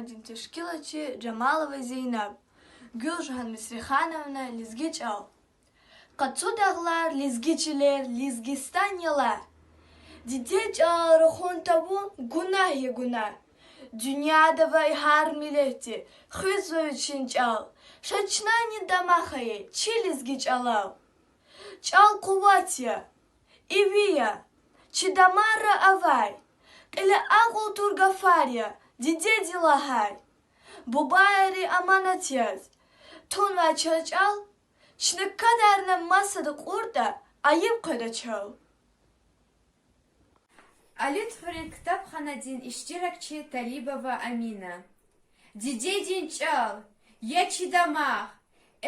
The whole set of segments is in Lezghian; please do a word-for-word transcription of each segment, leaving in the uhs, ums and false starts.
Дин тешкилатчи Жамалова Зейнаб. Гуьлжагьан Мисрихановна. Лезги чӀал. Къацу дагълар, лезги чилер, Лезгистан я лагь. Диде чӀал рахун тавун гунагь я, гунагь. Дуьньяда авай гьар миллетди хуьзва вичин чӀал. Ша чнани дамах ая чи лезги чӀалал. ЧӀал къуват я, иви я, чи дамарра авай, кьиле акьул тур гафар я дидеди лагьай. Бубайри аманат яз тунвай чаз чӀал, чна кадарна масад кьуртӀа, айиб къведа чал. Алуьтфуьруьн ктабханадин иштиракчи Талибова Амина. Дидедин чӀал я чи дамах,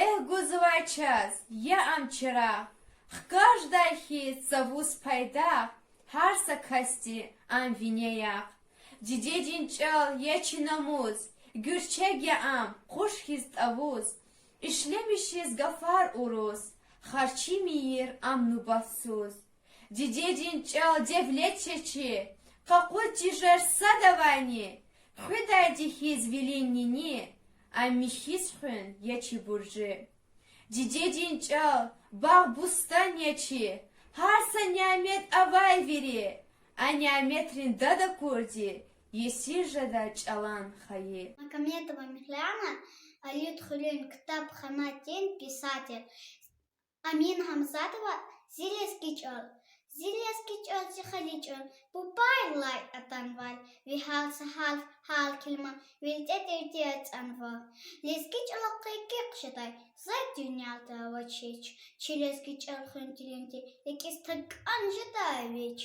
эгь гузвай чаз, я ам чирагъ, хкаж жедай хьиз цавуз пайдах, гьар са касди ам вине яхъ. Дидедин чӀал я чи намус, гуьрчег я ам, къуш хьиз тӀавуз, ишлемишиз гафар уруз, харчимир ам нубатсуз. Дидедин чӀал девлет я чи, къакъуд тежер садавайни, хуьдайди хьиз вилин нини, ам михьиз хуьн я чи буржи. Дидедин чӀал багъ-бустан я чи, гьар са нямет авай вири, а няметрин дад акурди есир жеда чӀалан хайи. Магомедова Миглана, Алуьтфуьруьн ктабханадин писатель. Амина Гьамзатова. Зи лезги чӀал. Зи лезги чӀал, зи халичӀел, бубайрилай атанвай, ви гьар са гьарф, гьар келима виртӀе тирди ацӀанва. Лезги чӀалахъ гекъигзавай заз дуьньяда авач гьич, чи лезги чӀал хуьн тилинди рикӀиз такӀан жедай вич.